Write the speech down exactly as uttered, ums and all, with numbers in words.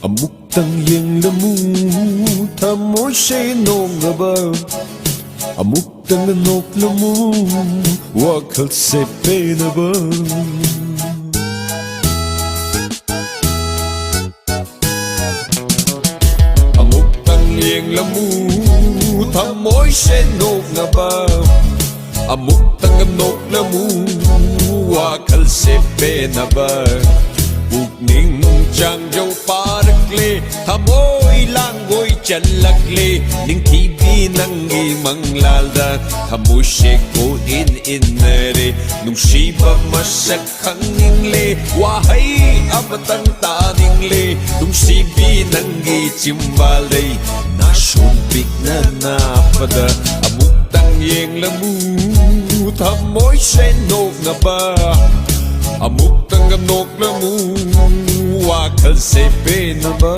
ꯑꯃꯨꯛꯇꯪ ꯌꯦꯡꯂꯝꯃꯨ, ꯊꯃꯣꯏꯁꯦ ꯅꯣꯛꯅꯕ꯫ ꯑꯃꯨꯛꯇꯪ ꯅꯣꯛꯂꯝꯃꯨ, ꯋꯥꯈꯜꯁꯦ ꯄꯦꯟꯅꯕ꯫ ꯑꯃꯨꯛꯇꯪ ꯌꯦꯡꯂꯝꯃꯨ, ꯊꯃꯣꯏꯁꯦ ꯅꯣꯛꯅꯕ꯫ ꯑꯃꯨꯛꯇꯪ ꯅꯣꯛꯂꯝꯃꯨ, ꯋꯥꯈꯜꯁꯦ ꯄꯦꯟꯅꯕ꯫ ꯄꯨꯛꯅꯤꯡ ꯆꯥꯡꯖꯧ ꯄꯥꯔꯛꯂꯦ, ꯊꯃꯣꯏ ꯂꯥꯡꯒꯣꯏ ꯆꯜꯂꯛꯂꯦ꯫ ꯅꯤꯡꯊꯤꯕꯤ ꯅꯪꯒꯤ ꯃꯪꯂꯥꯜꯗ ꯊꯃꯣꯏꯁꯦ ꯀꯣꯏ ꯏꯟ ꯏꯟꯅꯔꯦ꯫ ꯅꯨꯡꯁꯤꯕ ꯃꯁꯛ ꯈꯪꯅꯤꯡꯂꯦ, ꯋꯥꯍꯩ ꯑꯃꯇꯪ ꯇꯥꯅꯤꯡꯂꯦ꯫ ꯅꯨꯡꯁꯤꯕꯤ ꯅꯪꯒꯤ ꯆꯤꯝꯕꯥꯜꯗꯩ ꯅꯥꯁꯣꯟ ꯄꯤꯛꯅ ꯅꯥꯞꯄꯗ꯫ ꯑꯃꯨꯛꯇꯪ ꯌꯦꯡꯂꯝꯃꯨ, ꯊꯃꯣꯏꯁꯦ ꯅꯣꯛꯅꯕ꯫ ꯑꯃꯨꯛꯇꯪꯒ ꯅꯣꯛꯂꯝꯃꯨ, ꯋꯥꯈꯜꯁꯦ ꯄꯦꯟꯅꯕ꯫